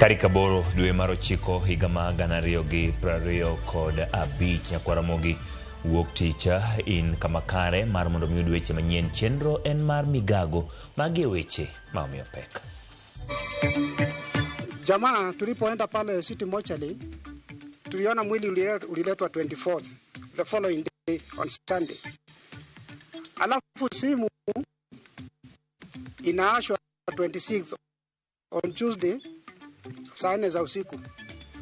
Tarik 8 dwe mar 9 higa mar 2025 Nyakwar Ramogi wuok tich in kama kare mar mondo mi uyud weche manyien. Chenro en mar migago. Magi e weche ma omiyo pek. Jamaa tulipoenda pale City Mortuary tuliona mwili uliletwa 24th the following day on Sunday. Alafu simu inaashwa 26th on Tuesday saa 4 za usiku.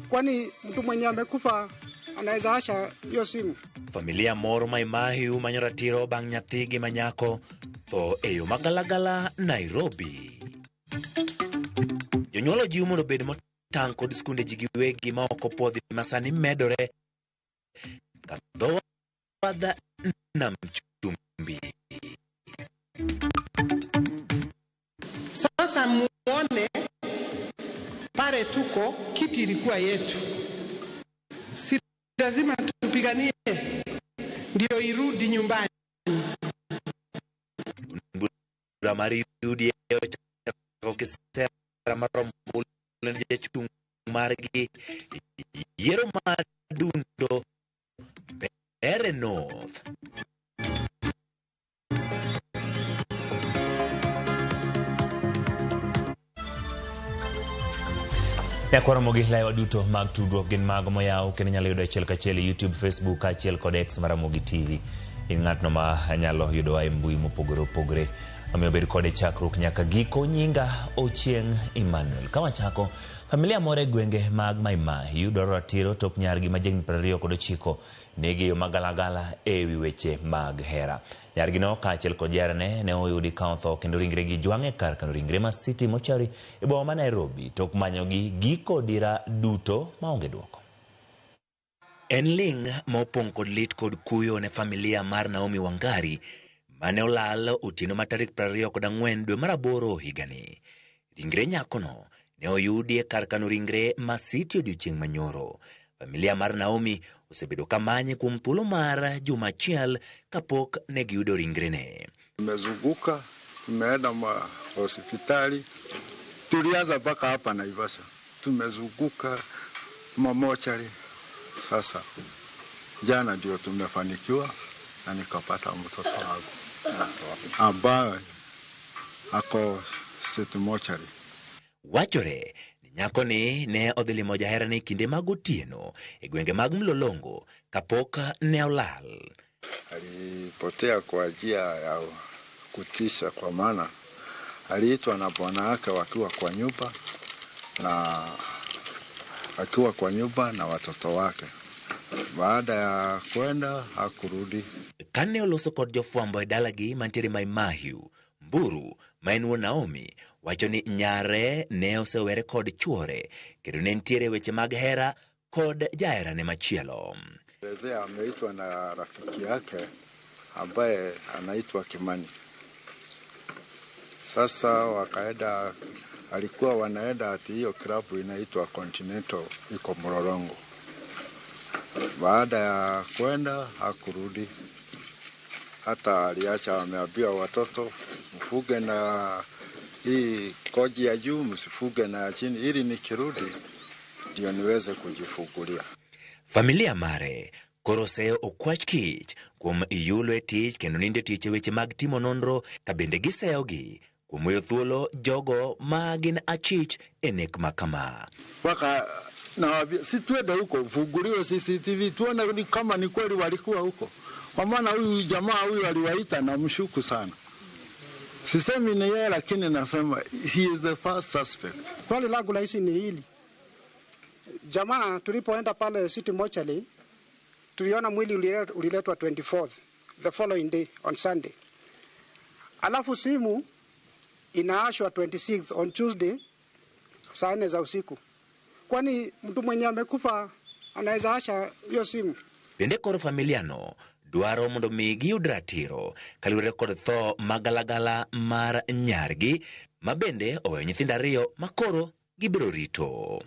Kwani mtu mwenye amekufa anaweza asha hiyo simu? Familia moro Mai Mahiu manyo ratiro bang' nyathigi manyako tho e yo magalagala Nairobi. Jonyuol ojiw mondo obed motang' kod skunde ji giwegi ma ok opuodhi ma sani medore ka dho wadh nam chumbi. Sasa muone pale tuko, kiti ilikuwa yetu, si lazima tupiganie ndio irudi nyumbani. Bura mar UDA ochako kisera mar ombulu ne jachung' margi yiero mar dundo Mbeere North. Nyakwar Ramogi, laewa duto mag tudruok gin mago moyaw kendo inyalo yudo achiel kachiel e YouTube, Facebook kaachiel kod X mar Ramogi TV. In ng'atno ma nyalo yudowa e mbui mopogore opogore. Omiyo bed kode chakruok nyaka giko. Nyinga Ochieng' Emmanuel. Ka wachako, familia moro e gwenge mag Mai Mahiu dwaro ratiro tok nyargi ma jahigni 29 negi e yo magalagala e wi weche mag hera. Nyargino kaachiel kod jaherane ne oyudi ka otho kendo ringregi jwang' e kar kano ringre ma City Mortuary e boma ma Nairobi tok manyogi giko dira duto maonge dwoko. En ling' ma opong' kod lit kod kuyo ne familia mar Naomi Wangari mane olal otieno ma tarik 24 dwe mar 8 higani. Ringre nyakono ne oyudi e kar kano ringre ma City odiochieng' manyoro. Familia mar Naomi osebedo ka manye kuom thuolo mar juma achiel kapok ne giyudo ringrene. Tumezunguka, tumeenda ma hospitali, tulianza mpaka hapa Naivasha, tumezunguka mamochari. Sasa jana ndio tumefanikiwa na nikapata mtoto wangu ambaye ako City Mortuary. Wachore ni nyakoni ne odhi limo jaherane e kinde mag otieno e gwenge mag Mlolongo kapok ne olal. Alipotea kwa njia ya kutisha, kwa maana aliitwa na bwana wake wakiwa kwa nyumba na akiwa kwa nyumba na watoto wake. Baada ya kwenda hakurudi. Kane oloso kod jofwambo e dalagi mantiere Mai Mahiu, Mburu ma en wuon Naomi wacho ni nyare ne osewere kod chuore kendo ne nitiere weche mag hera kod jaherane machielo. Elezea ameitwa na rafiki yake ambaye anaitwa Kimani. Sasa wakaenda, alikuwa wanaenda ati hiyo klabu inaitwa Continental iko Mlolongo. Baada ya kwenda hakurudi. Hata aliacha ameambia watoto mfuge na hii koji ya juu, msifuge na ya chini, ili nikirudi ndio niweze kujifungulia. Familia mare koro oseyo okwach kich kuom yulo e tich kendo nindo e tich e weche mag timo nonro ka bende giseyogi kuom weyo thuolo jogo ma gin achich e nek ma kama. Mpaka nawaambia si tuende huko funguliwe CCTV tuone ni kama ni kweli walikuwa huko, kwa maana huyu jamaa huyu aliwaita na mshuku sana. Sisemi ni yeye, lakini nasema he is the first suspect. Swali langu rahisi ni hili. Jamaa tulipoenda pale City Mortuary tuliona mwili uliletwa 24th the following day on Sunday. Alafu simu inaashwa 26th on Tuesday saa 4 za usiku. Kwani mtu mwenye amekufa anaweza asha hiyo simu? Bende koro familia no dwaro mondo mi giyud ratiro kaluwore kod tho magalagala mar nyargi ma bende oweyo nyithindo ariyo ma koro gibiro rito.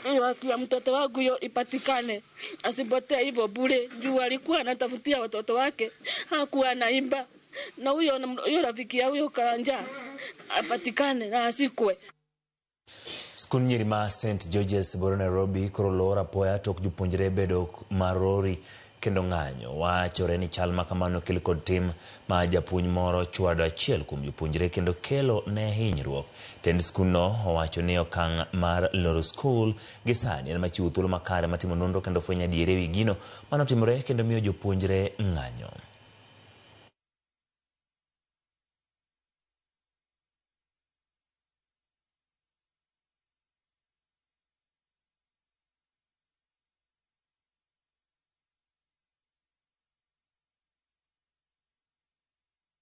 Hiyo haki ya mtoto wangu hiyo ipatikane, asipotee hivyo bure. Juu alikuwa anatafutia watoto wake, hakuwa anaimba. Na huyo rafiki ya huyo Karanja apatikane na asikwe. Skund nyiri ma St George's Boro Nairobi koro olor apoya tok jopuonjre bedo marori kendo ng'anyo. Wachore ni chal ma kamano okel kod tim ma japuonj moro chwado achiel kuom jopuonjre kendo kelo ne hinyruok. Tend skundno owacho ni okang' mar loro skul gi sani en machiwo thuolo makare mar timo nonro kendo fwenyo adieri ewi gino manotimore kendo miyo jopuonjre ng'anyo.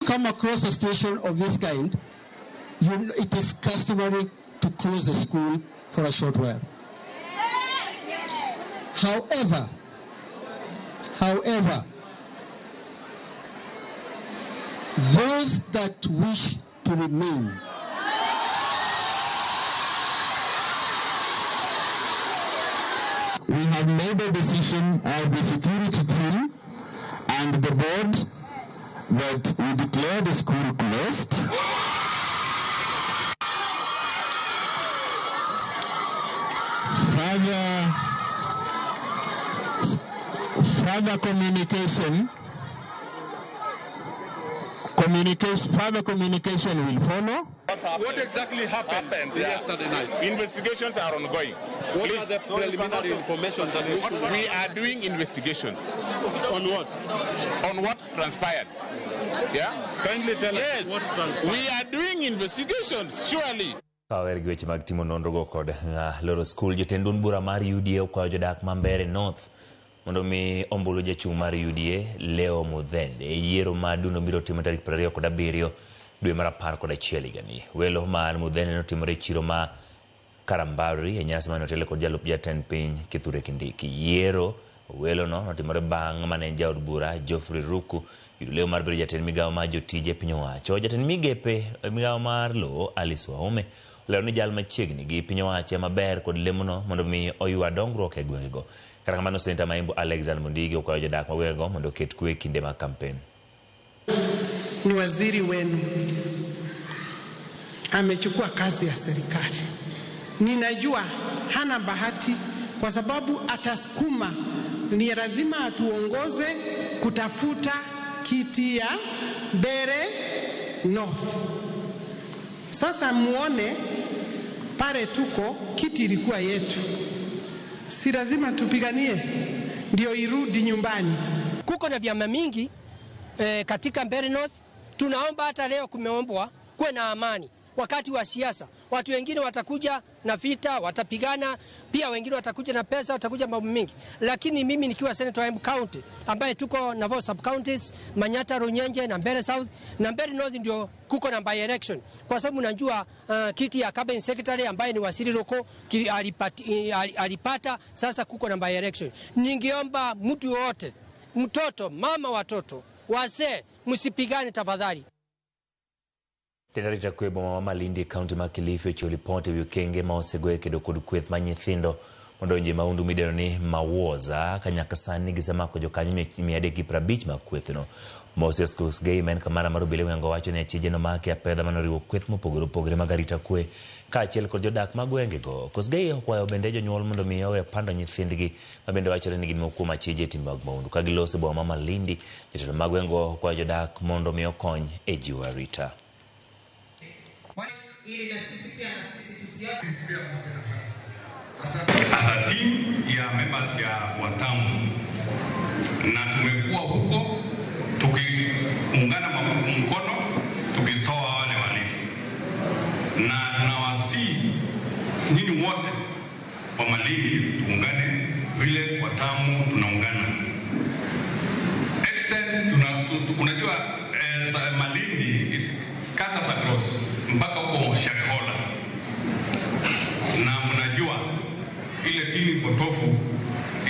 Come across a situation of this kind, it is customary to close the school for a short while. However, those that wish to remain we have made a decision of the security team and the board that we declare the school closed. Further communication will follow. What exactly happened yesterday night? Investigations are ongoing. What Please. Are the preliminary information that we should... We are doing investigations. On what? On what transpired. Yeah? Kindly tell us what transpired. We are doing investigations, surely. Kawer gi weche mag timo nonro go kod loro skul, jotend duond bura mar UDA okwayo jodak ma Mbeere North mondo mi ombulu jachung' mar UDA Leo Muthende e yiero ma dundo biro timo tarik 27 dwe mar 11 higani. Welo mar Muthende notimore e chiro ma Karambari e nyasi mane otelo kod jalup jatend piny Kithure Kindiki. Yiero welo no notimore bang' mane jaod bura Geoffrey Ruku yudo leo mar bedo jatend migawo mar jotije piny owacho. Jatend migepe migawo mar lowo Alice Wahome olero ni jal machiegni gi piny owacho ema ber kod lemono mondo mi oywa dongruok e gwengego. Kata kamano, Seneta ma Embu Alexander Mundigi okwayo jodak ma gwengego mondo oket kwe e kinde mag kampen. Ni waziri wenu amechukua kazi ya serikali. Ninajua hana bahati kwa sababu atasukuma, ni lazima atuongoze kutafuta kiti ya Mbeere North. Sasa muone pale tuko, kiti ilikuwa yetu, si lazima tupiganie ndio irudi nyumbani. Kuko na vyama mingi katika Mbeere North. Tunaomba hata leo kumeombwa kuwe na amani wakati wa siasa. Watu wengine watakuja na vita, watapigana, pia wengine watakuja na pesa, watakuja mambo mingi. Lakini mimi nikiwa Senator wa Embu County ambaye tuko na four sub counties, Manyata, Runyenje na Mbeere South na Mbeere North ndio kuko na by election. Kwa sababu najua kiti ya cabinet secretary ambaye ni Wasili Roko alipata, sasa kuko na by election. Ningeomba mtu yote, mtoto, mama watoto, wazee, msipigane tafadhali. Tend arita kwe boma ma Malindi e kaunti ma Kilifi ochiwo lipot ewi okenge ma osego e kedo kod kweth mar nyithindo modonjo e maundu midendo ni Mawoza ka nyaka sani gisemako jokanyo 350 mag kwethno. Moses Kosgei ma en kamanda mar obila gweng'go wacho ni achije nomaki e apedha manoriwo kweth mopogore opogore mag arita kwe kaachiel kod jodak mag gwengego. Kosgei okwayo bende jonyuol mondo mi owe pando nyithindgi ma bende wachore ni gin moko kuom achije e timbe mag maundu. Ka giloso e boma ma Malindi, jotelo mag gweng'go okwayo jodak mondo mi okony e jiwo arita. As a team ya members ya Watamu, na tumekuwa huko tukiungana mkono tukitoa wale walifu, na nawasihi nyinyi wote wa Malindi tuungane vile Watamu tunaungana. Extent unajua Malindi it cuts across mpaka huko Shakahola, na mnajua ile tini potofu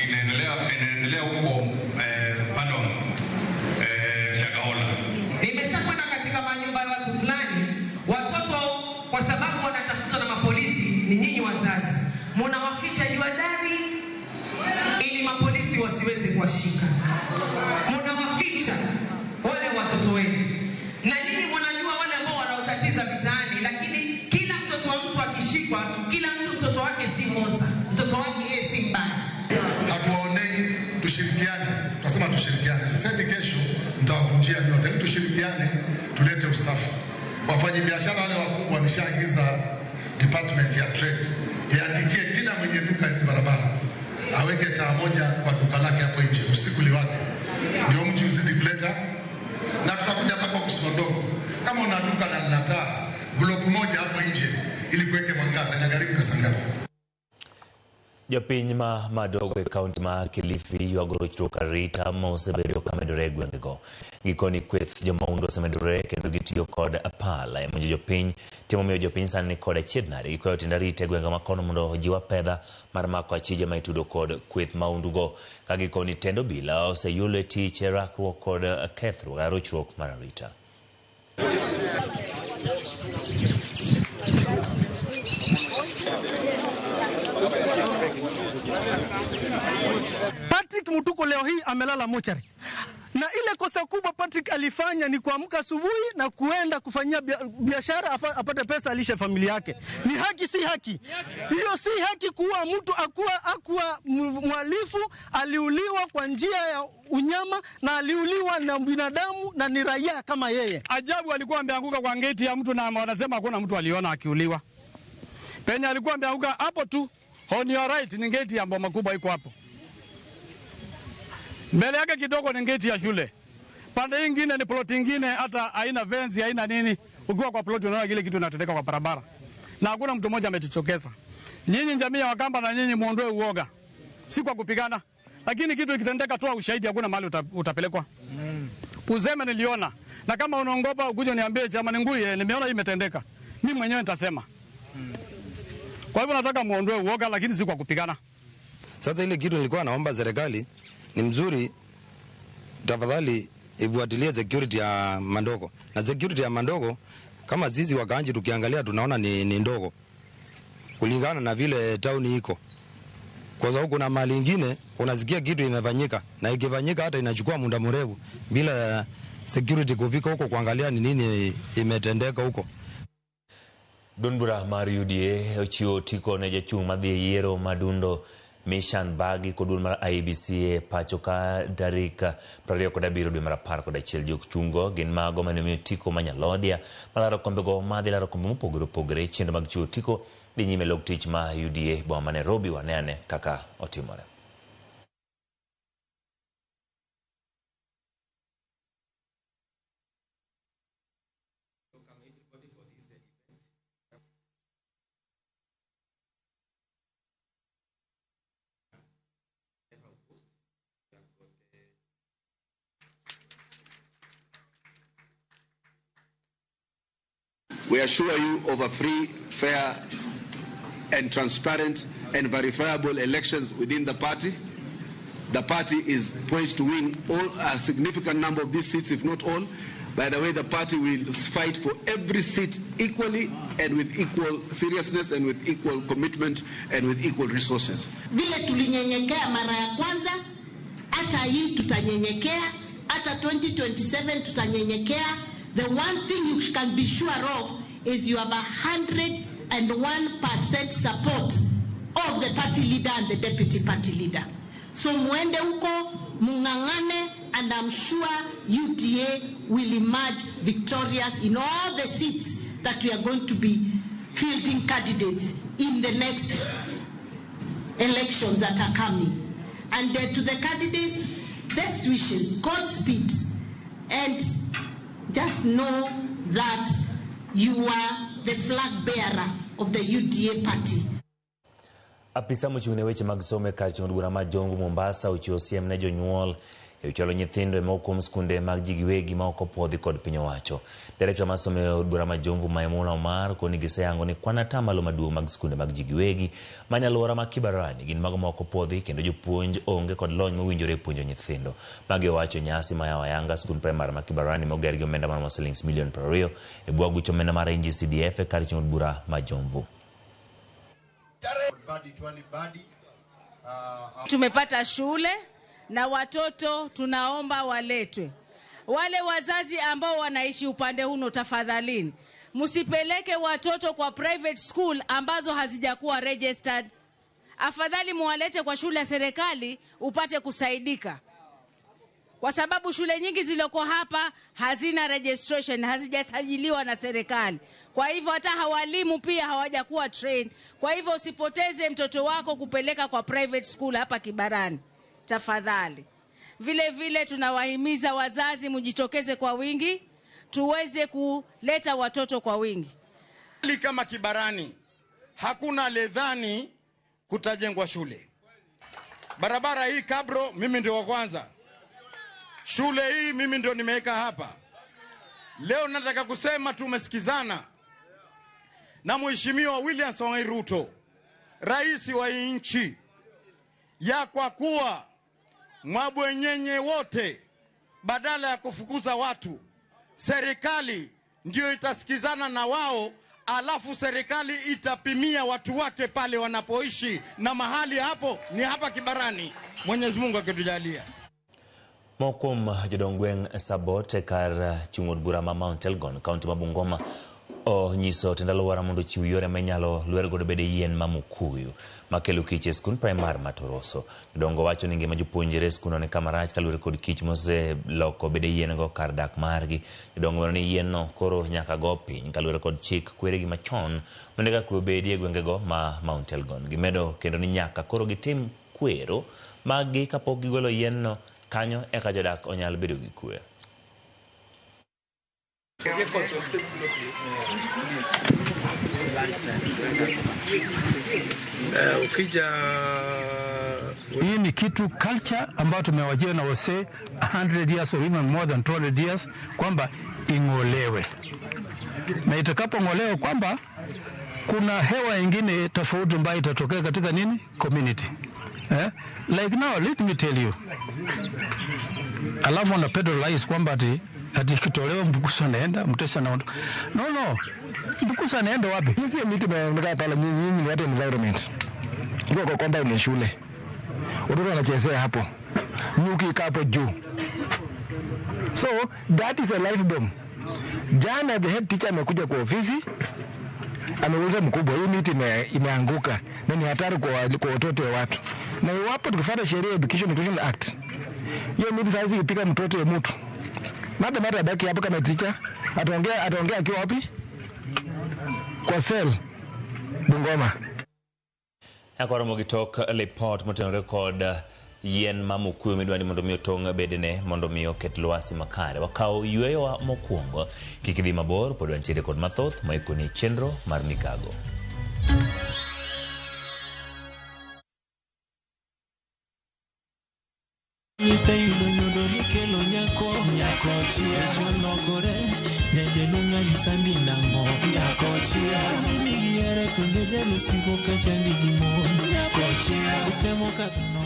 inaendelea huko pale Shakahola. Nimeshakwenda katika manyumba ya watu fulani, watoto kwa sababu wanatafuta na mapolisi, ni nyinyi wazazi mnawaficha juu dari ili mapolisi wasiweze kuwashika. Mnawaficha wale watoto wenu, na nyinyi mnajua wale ambao wanaotatiza mitaani, lakini kila mtoto wa mtu akishikwa, kila mtu Tushirikiane. Sisemi kesho mtawavunjia nyote, lakini tushirikiane tulete usafi. Wafanyabiashara wale wakubwa nishaagiza department ya trade iandikie kila mwenye duka hizi barabara aweke taa moja kwa duka lake hapo nje usiku liwake, ndio mji uzidi kuleta. Na tutakuja hapa kwa kusindogo, kama una duka na lina taa globu moja hapo nje ili kuweke mwangaza, inagharimu pesa ngapi? Jopiny ma Madogo e kaunti ma Kilifi ywago rochruok arita ma osebedo ka medore e gwengego. Gikoni kweth jomahundu osemedore kendo gitiyo kod pala e monjo jopiny. Timo miyo jopiny sani ni kod achiedh nade. Gikwayo tend arita e gwenge ma kono mondo ojiw apedha mar mako achije ma itudo kod kweth mahundugo. Ka gikoni tend obila oseyulo e tich e rakruok kod kethruok rochruok mar arita. Patrick Mutuku leo hii amelala mochari. Na ile kosa kubwa Patrick alifanya ni kuamka asubuhi na kuenda kufanyia biashara apate pesa alishe familia yake. Ni haki si haki? Hiyo si haki kuwa mtu akuwa mhalifu, aliuliwa kwa njia ya unyama na aliuliwa na binadamu na ni raia kama yeye. Ajabu alikuwa ameanguka kwa ngeti ya mtu na wanasema hakuna mtu aliona akiuliwa. Penya alikuwa ameanguka hapo tu. On your right ni ngeti ya boma kubwa iko hapo. Mbele yake kidogo ni ngeti ya shule. Pande nyingine ni plot nyingine, hata haina fence, haina nini. Ukiwa kwa plot unaona kile kitu kinatendeka kwa barabara. Na hakuna mtu mmoja amejichokeza. Nyinyi jamii ya Wakamba na nyinyi muondoe uoga. Si kwa kupigana. Lakini kitu ikitendeka toa ushahidi, hakuna mahali utapelekwa. Useme niliona. Na kama unaongopa ukuje uniambie jamani Nguye nimeona hii imetendeka. Mimi mwenyewe nitasema. Kwa hivyo nataka muondoe uoga lakini si kwa kupigana. Sasa ile kitu nilikuwa naomba serikali ni mzuri, tafadhali ifuatilie security ya Mandogo. Na security ya Mandogo kama sisi wakaanji tukiangalia tunaona ni ndogo kulingana na vile town iko. Kwa sababu kuna mali nyingine unasikia kitu imefanyika na ikifanyika hata inachukua muda mrefu bila security kufika huko kuangalia ni nini imetendeka huko. Duond bura mar UDA ochiwo otiko ne jachung' madhi e yiero madundo Mishan Bagi kod duol mar IEBC e pacho ka tarik 27 dwe mar 11. Jochungo gin mago mane omiyo otiko ma Nyalodia malaro kombego madhi laro kombe mopogore opogore. Chenro mag chiwo otiko dhi nyime log tich ma UDA boma ma Nairobi. Wane ane kaka otimore. We assure you of a free, fair, and transparent and verifiable elections within the party. The party is poised to win a significant number of these seats, if not all. By the way, the party will fight for every seat equally and with equal seriousness and with equal commitment and with equal resources. Vile tulinyenyekea mara ya kwanza, hata hii tutanyenyekea, hata 2027 tutanyenyekea. The one thing you can be sure of is you have 101% support of the party leader and the deputy party leader. So muende huko, mungangane, and I'm sure UDA will emerge victorious in all the seats that we are going to be fielding candidates in the next elections that are coming. And to the candidates, best wishes, Godspeed, and just know that you are the flag bearer of the UDA party. Apisa mochung' ne weche mag somo e kar chung' od bura ma Jomvu Mombasa ochiwo siem ne jonyuol e chwalo nyithindo e moko kuom skunde mag ji giwegi ma ok opuodhi kod piny owacho. Direkta mar somo e od bura ma Jomvu Maimuna Omar koni giseyango ni kwan atamalo maduong' mag skunde mag ji giwegi manie alwora ma Kibarani gin mago ma ok opuodhi kendo jopuonj onge kod lony mowinjore e puonjo nyithindo. Magi owacho nyasi ma yawo ayanga skund primar ma Kibarani moger gi omenda maromo silings milion 20 e bwo aguch omenda mar NGCDF e kar chung' od bura ma Jomvu. Tumepata shule na watoto tunaomba waletwe. Wale wazazi ambao wanaishi upande huno, tafadhalini msipeleke watoto kwa private school ambazo hazijakuwa registered. Afadhali muwalete kwa shule ya serikali upate kusaidika. kwa sababu shule nyingi zilizoko hapa hazina registration, hazijasajiliwa na serikali. Kwa hivyo hata walimu pia hawajakuwa trained. Kwa hivyo usipoteze mtoto wako kupeleka kwa private school hapa Kibarani, tafadhali. Vile vile tunawahimiza wazazi mjitokeze kwa wingi, tuweze kuleta watoto kwa wingi. Kama Kibarani hakuna ledhani kutajengwa shule. Barabara hii Kabro mimi ndio wa kwanza. Shule hii mimi ndio nimeweka hapa. Leo nataka kusema tumesikizana na Mheshimiwa William Samoei Ruto, rais wa nchi, ya kwa kuwa mabwenyenye wote badala ya kufukuza watu, serikali ndio itasikizana na wao, alafu serikali itapimia watu wake pale wanapoishi, na mahali hapo ni hapa Kibarani, Mwenyezi Mungu akitujalia. Moko kuom jodong gweng' Sabot e kar chung' od bura ma Mount Elgon, kaunti ma Bungoma, onyiso tend alwora mondo ochiw yore ma inyalo lwer godo bede yien ma Mukuyu makelo kich e skund primar ma Toroso. Jodongo wacho ni ngima jopuonjre e skundno ni kama rach kaluwore kod kich moseloko bede yien go kar dak margi. Jodongo wacho ni yien no koro nyaka go piny kaluwore kod chik kweregi machon mondo eka kwe obedi e gwengego ma Mount Elgon. Gimedo kendo ni nyaka koro gitim kwero mag-gi kapok gigolo yien no kanyo eka jodak onyal bedo gi kwe. Ukija hii ni kitu culture ambayo tumewajia na wase 100 years or even more than 200 years kwamba ing'olewe, na itakapong'olewa kwamba kuna hewa ingine tofauti ambayo itatokea katika nini community. Like now let me tell you, alafu na pedalize kwamba ati kitolewa Mbukusu anaenda, Mutesa anaondoka. No, Mbukusu anaenda wapi? Hizi miti imeonekana pale nyinyi ni watu environment. Iko kwa kwamba ni shule. Watoto wanachezea hapo. Nyuki iko hapo juu. So that is a life bomb. Jana the head teacher amekuja kwa ofisi, ameuliza mkubwa, hii miti imeanguka na ni hatari kwa watoto wa watu. Na iwapo tukifuata sheria ya Education Inclusion Act, hiyo miti sasa ikipiga mtoto wa mtu, mada abaki hapo kama teacher, ataongea akiwa wapi? Kwa cell Bungoma. Akwaromo gi tok lipot motenore kod yien ma Mukuyu midwa ni mondo mi otong' bedene mondo mi oket lwasi makare. Wakaw yweyowa mokwongo, kik idhi mabor, pod wantiere kod mathoth maikoni chenro mar Migago. Iseyudo nyodo nikelo nyako, nyako chia chologore, nyajaluong' sandi nang'o, nyako chia migiere kendo jalusigo kachandi gi mon, nyako chia utemo kadhono.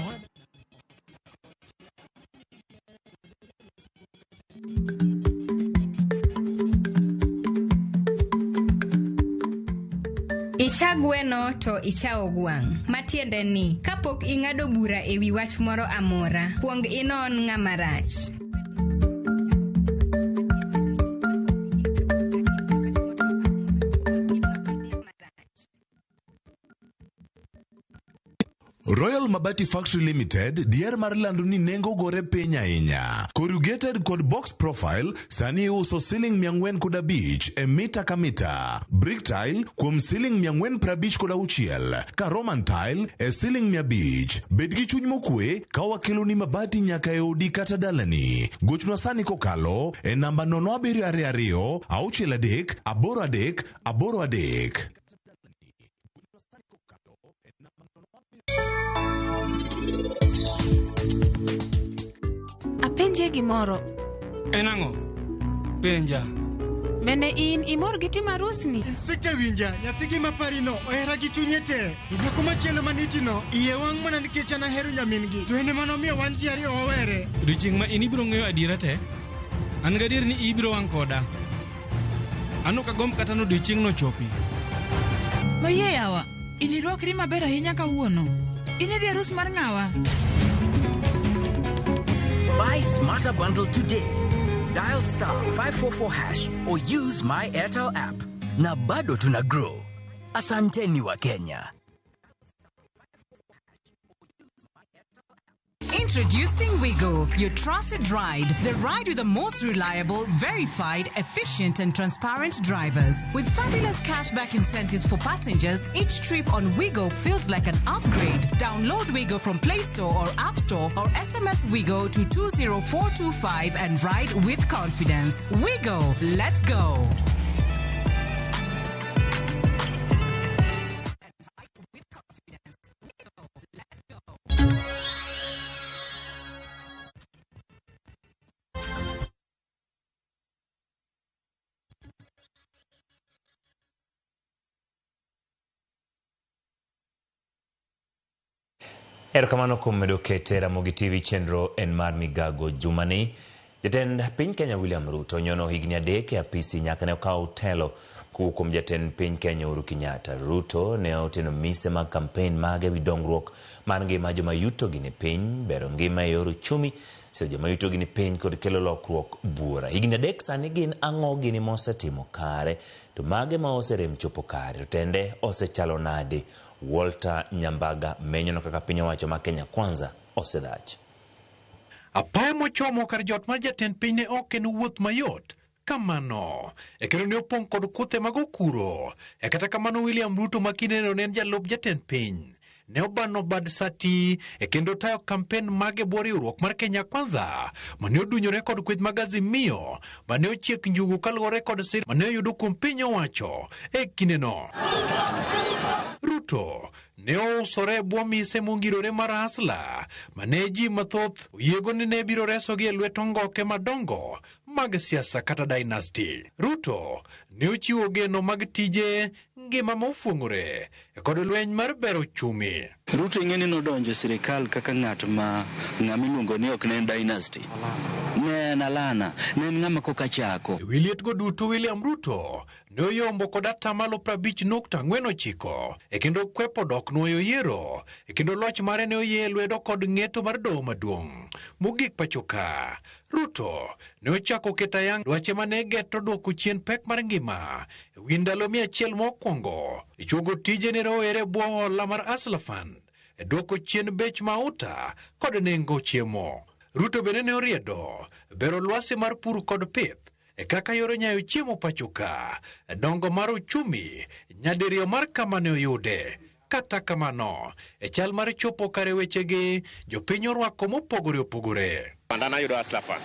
Icha gweno to ichawo gwang'. Matiende ni, kapok ing'ado bura e wi wach moro amora, kuong inon ng'ama rach. Royal Mabati Factory Limited dier mar lando ni nengo gore piny ahinya. Corrugated kod box profile sani iuso siling 405 e mita ka mita. Brick tile kuom siling 456 ka Roman tile e siling 500. Bed gi chuny mokwe ka wakeloni mabati nyaka e odi kata dalani. Gochnwa sani kokalo e namba 0722 63 83 83. Apenjie gimoro. En ang'o? Penja. Bende in imor gi timo arusni? Inspekta winja, nyathigi ma parino ohera gi chunye te. To nyako machielo manitino, iye wang' mana nikech an ahero nyamin-gi. To en ema nomiyo wan ji ariyo wawere. Odiochieng' ma in ibiro ng'eyo adiera te, an gadier ni ibiro wang' koda. An ok agomb kata ni odiochieng'no ochopi. Mayie yawa, in irwakri maber ahinya kawuono. In idhi arus mar ng'awa? Buy Smarter Bundle today. Dial star 544 hash or use my Airtel app. Na bado tuna grow. Asanteni wa Kenya. Introducing Wigo, your trusted ride. The ride with the most reliable, verified, efficient, and transparent drivers. With fabulous cashback incentives for passengers, each trip on Wigo feels like an upgrade. Download Wigo from Play Store or App Store or SMS Wigo to 20425 and ride with confidence. Wigo, let's go. Erokamano kuom medo kete Ramogi TV chenro en mar Migago jumani. Jatend piny Kenya William Ruto onyono higni 3 e apisi nyaka ne okaw telo kowuok kuom jatend piny Kenya Uhuru Kenyatta. Ruto ne oteno mise mag kampen mage ewi dongruok mar ngima joma yutogi ni piny, bero ngima e yor uchumi, siro joma yutogi ni piny kod kelo lokruok buora. Higni 3 sani gin ang'o gini mosetimo kare, to mage ma oserem chopo kare, to tende osechalo nade? Walter Nyambaga menyono kaka piny owacho ma Kenya Kwanza osedhach. Apaya mochomo kar jot mar jatend piny ne ok en wuoth mayot kamano, e kendo ne opong' kod kuthe mag okuro. E kata kamano William Ruto ma kindeno ne en jalup jatend piny ne obano bad sati e kendo tayo kampen mage bwo riwruok mar Kenya Kwanza mane odunyore kod kweth mag Azimio mane ochiek njugu kaluwore kod sir mane oyudo kuom piny owacho e kindeno. Ruto ne ousore e bwo mise mongirore mar Hustler mane ji mathoth oyiego ni ne biro resogi e lwet ongoke madongo mag siasa kata dynasty. Ruto ne ochiwo geno mag tije, ngima mofuong'ore kod lweny mar bero uchumi. Ruto ing'e ni nodonjo e sirikal kaka ng'at ma ng'ama iluongo ni ok ne en dynasty. Ne en alana, ne en ng'ama koka chako. E wi lietgo duto William Ruto ne oyombo kod atamalo 50.49 e kendo kwepo dok nwoyo yiero e kendo loch mare ne oyie lwedo kod ng'eto mar doho maduong' mogik pachoka. Ruto ne ochako keto ayanga dwache mane geto dwoko chien pek mar ngima e wi ndalo 100 mokwongo, e chuogo tije ne rowere e bwo hola mar Hustler Fund, e dwoko chien bech mauta kod nengo chiemo. Ruto bende ne oriedo bero lwasi mar pur kod pith e kaka yore nyayo chiemo pachoka, dongo mar uchumi nyadiriyo mar kama ne oyude. Kata kamano, e chal mar chopo kare wechegi, jopiny orwako mopogore opogore. An ayudo Hustler Fund.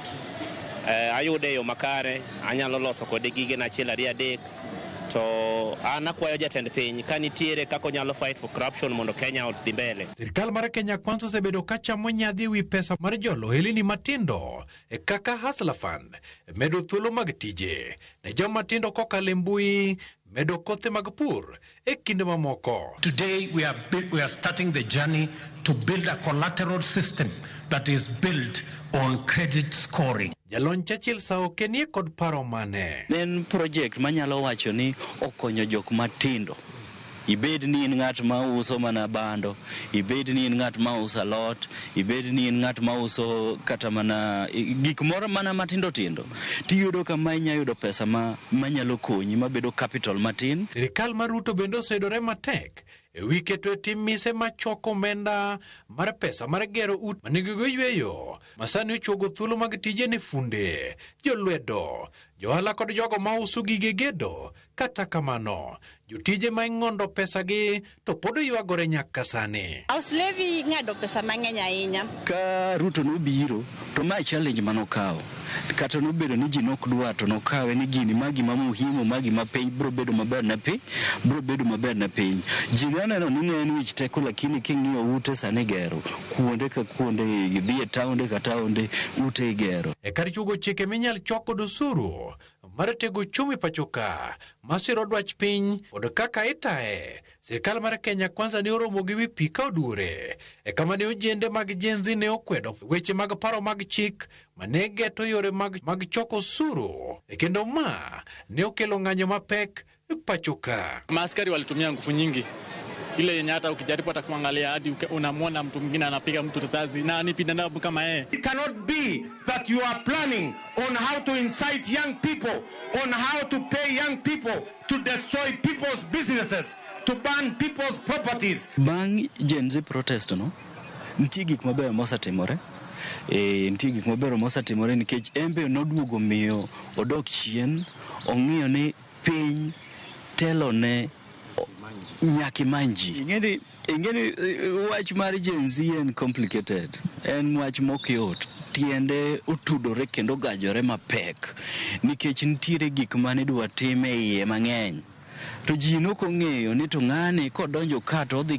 Ayude e yo makare, anyalo loso kode gigena 1 2 3, to an akwayo jatend piny ka nitiere kaka onyalo fight for corruption mondo Kenya odhi mbele. Sirikal mar Kenya Kwanza osebedo ka chamo nyadhi ewi pesa mar jolo ohelni matindo e kaka Hustler Fund, medo thuolo mag tije ne joma tindo kokalo e mbui, medo kothe mag pur e kinde mamoko. Today we are starting the journey to build a collateral system that is built on credit scoring. Jalony Churchill Saoke nie kod paro mane? En project manyalo wacho ni okonyo jok matindo. Ibed ni in ng'at ma uso mana bando, ibed ni in ng'at ma uso alot, ibed ni in ng'at ma uso kata mana gik moro mana matindo tindo, tiyudo ka ma inya yudo pesa manyalo konyi mabedo capital matin. Sirikal mar Ruto bende oseyudore matek e wi keto e tim mise machoko omenda mar pesa mar gero ute manigigo yweyo ma sani ochuogo thuolo mag tije ne funde, jolwedo, johala kod jogo ma uso gige gedo. Kata kamano, jotije ma ing'ondo pesagi to pod ywagore nyaka sani. House levy ng'ado pesa mang'eny ahinya. Ka Ruto nobiro to ma challenge manokawo, kata nobedo ni ji nok dwar to nokawe ni gini ma gima muhimu ma gima piny biro bedo maber ne piny, biro bedo maber ne piny. Ji ne oneno ni ne en wich teko, lakini king'iyo ute sani igero kuonde ka kuonde, idhi e taonde ka taonde ute igero. E kar chuogo chike minyal chok kod osuru mar tego uchumi pachoka masiro dwach piny kod kaka itaye, sirikal mar Kenya Kwanza ne oromo gi wi pi ka oduore e kama ne ojende mag Gen Z ne okwedo weche mag paro mag chik mane geto yore mag choko osuru, e kendo ma ne okelo ng'anyo mapek pachoka. Maaskari walitumia nguvu nyingi ile yenye hata ukijaribu hata kuangalia hadi unamwona mtu mwingine anapiga mtu risasi na ni binadamu kama yeye. It cannot be that you are planning on how to incite young people, on how to pay young people to destroy people's businesses, to burn people's properties. Bang' Gen Z protest no, Nitie gik mabeyo mosetimore. Nitie gik mabeyo mosetimore nikech en be noduogo miyo odok chien ong'iyo ni piny telo ne nyaka imany ji. Ing'eni wach mar Gen Z en complicated. En wach mok yot. Tiende otudore kendo ogajore mapek nikech nitiere gik mane idwa tim e iye mang'eny. To ji nok ong'eyo ni to ng'ani kodonjo ka to odhi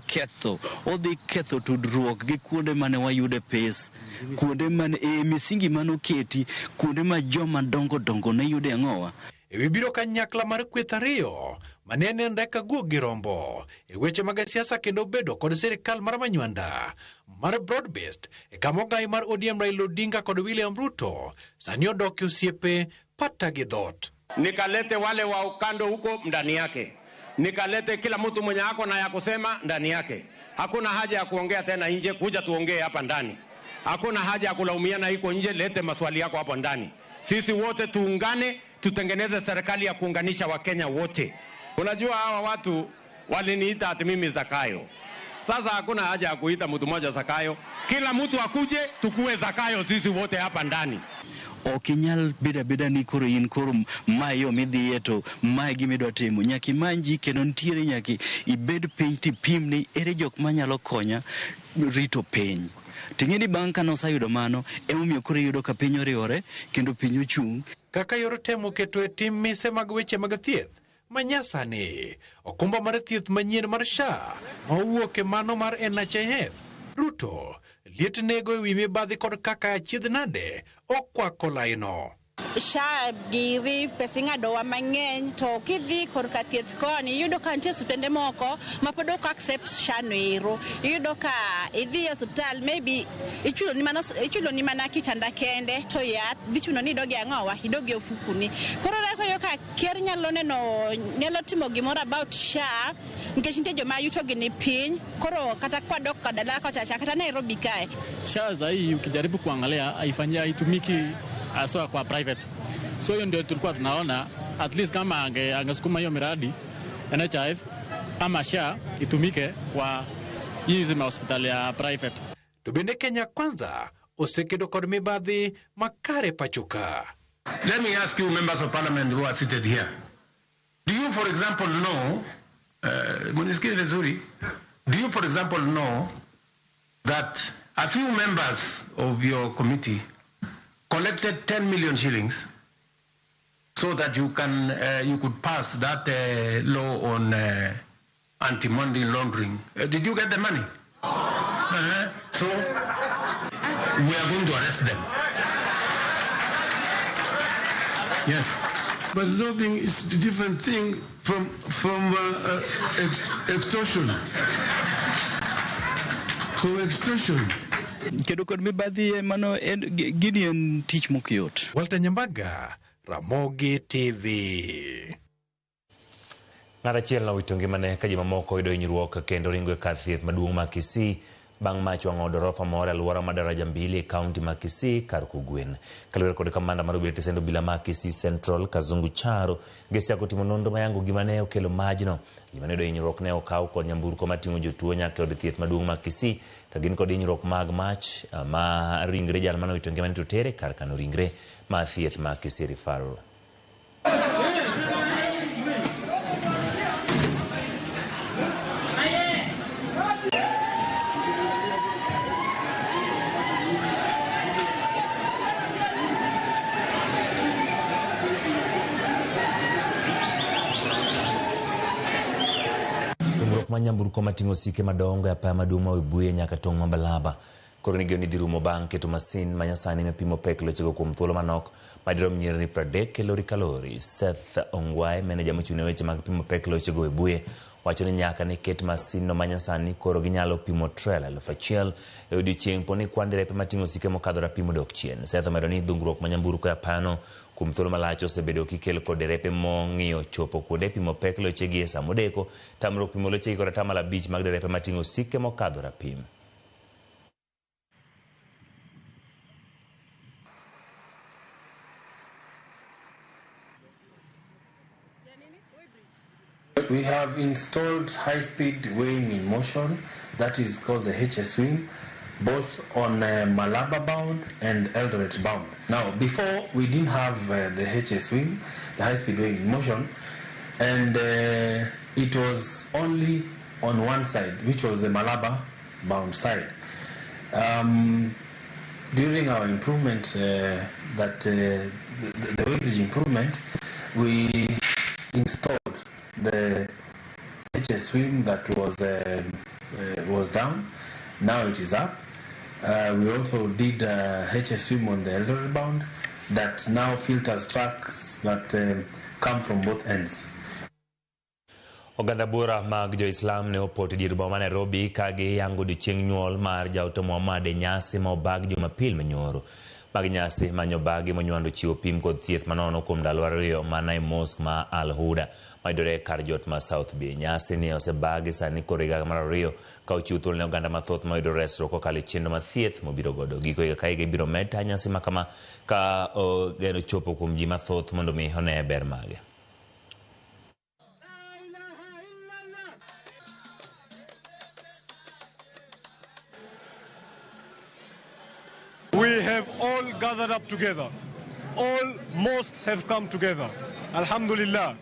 ketho tudruok gi kuonde mane wayude pes, kuonde mane misingi mane oketi, kuonde ma joma dongo dongo ne yude ang'owa. Ewi biro kanyakla mar kweth ariyo mane nenre ka guok gi rombo e weche mag siasa kendo bedo kod sirikal mar Manywanda mar broad-based e kama ogai mar ODM Raila Odinga kod William Ruto sani odok e osiepe pata gi dhot. Nikalete wale wa ukando huko ndani yake, nikalete kila mtu mwenye ako na ya kusema ndani yake. Hakuna haja ya kuongea tena nje, kuja tuongee hapa ndani. Hakuna haja ya kulaumiana iko nje, lete maswali yako hapo ndani. Sisi wote tuungane, tutengeneze serikali ya kuunganisha Wakenya wote. Unajua hawa watu waliniita ati mimi Zakayo. Sasa hakuna haja ya kuita mtu mmoja Zakayo. Kila mtu akuje tukue Zakayo sisi wote hapa ndani. Ok inyal bedo abeda ni koro in koro mae yo midhiye to mae gima idwa timo. Nyaka imany ji kendo nitiere nyaka ibed piny tipim ni ere jok manyalo konya rito piny. Ting'e ni bang' kane oseyudo mano, emomiyo koro iyudo ka piny oriwore kendo piny ochung'. Kaka yor temo keto e tim mise mag weche mag thieth manyasani, okumba mar thieth manyien mar SHA ma owuok e mano mar NHIF, Ruto liet nego ewi mibadhi kod kaka achiedh nade okwako laino. SHA giri pesa ing'adowa mang'eny to kidhi korka thieth koni iyudo ka nitie osiptende moko ma pod ok accept SHA no ero. Iyudo ka idhi e osiptal maybe ichulo ni mana kitanda kende to yath dhi chuno ni idog e ang'owa idog e ofukuni. Koro iyudo ka ker nyalo neno nyalo timo gimoro about SHA nikech nitie joma yutogi ni piny koro kata kwadok dala kocha cha kata Nairobi kae. SHA sahi ukijaribu kuangalia haitumiki haswa kwa private. So hiyo ndio tulikuwa tunaona at least kama angesukuma hiyo miradi NHIF ama SHA itumike kwa hizi hospitali ya private. To bende Kenya Kwanza osekedo kod mibadhi makare pachuka. Let me ask you members of parliament who are seated here. Do you for example know, munisikie vizuri, do you for example know that a few members of your committee collected 10 million shillings so that you can you could pass that law on anti-money laundering? Did you get the money? So we are going to arrest them. Yes. But lobbying is a different thing from extortion. From extortion. Kedo kod mibadhi mano en gini en tich mok yot. Walter Nyambaga, Ramogi TV. Ng'at achiel nowito ngimane ka ji mamoko oyudo hinyruok kendo ringo e kar thieth maduong' ma Kisii bang' mach wang'o dorofa moro e alwora ma daraja mbili e kaunti ma Kisii kar Kogwen. Kaluwore kod kamanda mar obila tesend obila ma Kisii Central Kazungu Charo, gisechako timo nonro mayango gima ne okelo majno. Ji mane oyudo hinyruok ne okaw kod nyamburko mating'o jotuo nyaka e od thieth maduong' ma Kisii ka gin kod hinyruok mag mach ma ringre jal mane owito ngimane to tere kar kano ringre ma thieth ma Kisii Referral. Ma nyamburko mating'o osike madongo e apaya maduong' ma Webuye nyaka tong' ma Malaba koro nigeno ni dhi rumo bang' keto masin manyasani mapimo pek lochego kuom thuolo manok madirom nyirni 30 e lori ka lori. Seth Ongwae, meneja mochung' ne weche mag pimo pek lochego Webuye, wacho ni nyaka ne ket masinno manyasani koro ginyalo pimo trela 1000 e odiochieng' po ni kwan derepe mating'o osike mokadho rapim odok chien. Seth omedo ni dhungruok ma nyamburko e apayano kuom thuolo malach osebedo kikelo kod derepe mong'iyo chopo kuonde pimo pek lochegi e sa modeko, tamruok pimo lochegi kod 5% mag derepe mating'o osike mokadho rapim. We have installed high-speed weighing in motion, that is called the HSWIM. both on Malaba bound and Eldoret bound. Now, before we didn't have the HS wing, the high-speed wing in motion, and it was only on one side, which was the Malaba bound side. During our improvement, the weighbridge improvement, we installed the HS wing that was down. Now it is up. We also did HS swim on the Eldoret bound that now filters trucks that come from both ends. Oganda bura mag jo-Islam ne opoto e dier boma ma Nairobi ka giyango odiechieng' nyuol mar jaote Muhammad e nyasi ma obag Jumapil manyoro. Mag nyasi manyobagi monywando chiwo pim kod thieth manono kuom ndalo 2 mana e mosque ma Al Huda mayudore kar jot ma South B. Nyasi ni osebagi sani koro higa mar 2 ka ochiwo thuolo ne oganda mathoth mayudo resruok kokalo e chenro mar thieth mobiro godo. Giko higa ka higa ibiro med ta nyasi ma kama ka ogeno chopo kuom ji mathoth mondo mi one ber mage. We have all gathered up together. All mosques have come together. Alhamdulillah.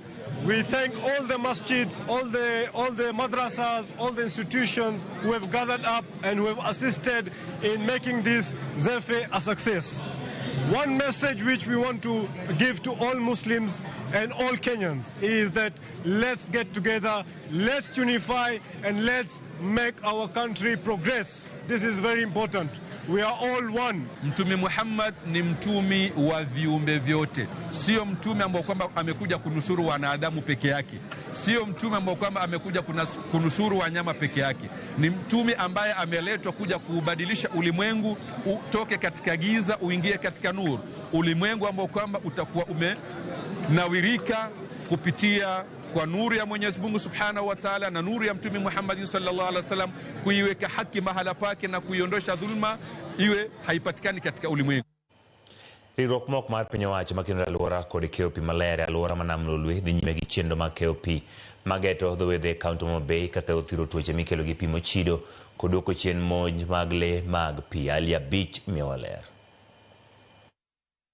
We thank all the masjids, all the madrasas, all the institutions who have gathered up and who have assisted in making this Zefe a success. One message which we want to give to all Muslims and all Kenyans is that let's get together, let's unify, and let's make our country progress. This is very important. We are all one. Mtume Muhammad ni mtumi wa viumbe vyote. Sio mtume ambao kwamba amekuja kunusuru wanadamu peke yake. Sio mtume ambao kwamba amekuja kunusuru wanyama peke yake. Ni mtume ambaye ameletwa kuja kuubadilisha ulimwengu utoke katika giza uingie katika nuru. Ulimwengu ambao kwamba utakuwa umenawirika kupitia kwa nuru ya Mwenyezi Mungu Subhanahu wa Ta'ala na nuru ya Mtume Muhammad sallallahu alaihi wasallam, kuiweka haki mahala pake na kuiondosha dhulma iwe haipatikani katika ulimwengu. Riwruok mok mar piny owacho makendo alwora kod keyo pi maler e alwora ma Nam Lolwe dhi nyime gi chenro mag keyo pi mageto dho wedhe e kaunti ma Homa Bay kaka othiro tuoche mikelo gi pi mochido kod duoko chien monj mag lee mag pi. Ali Abich miyowa ler.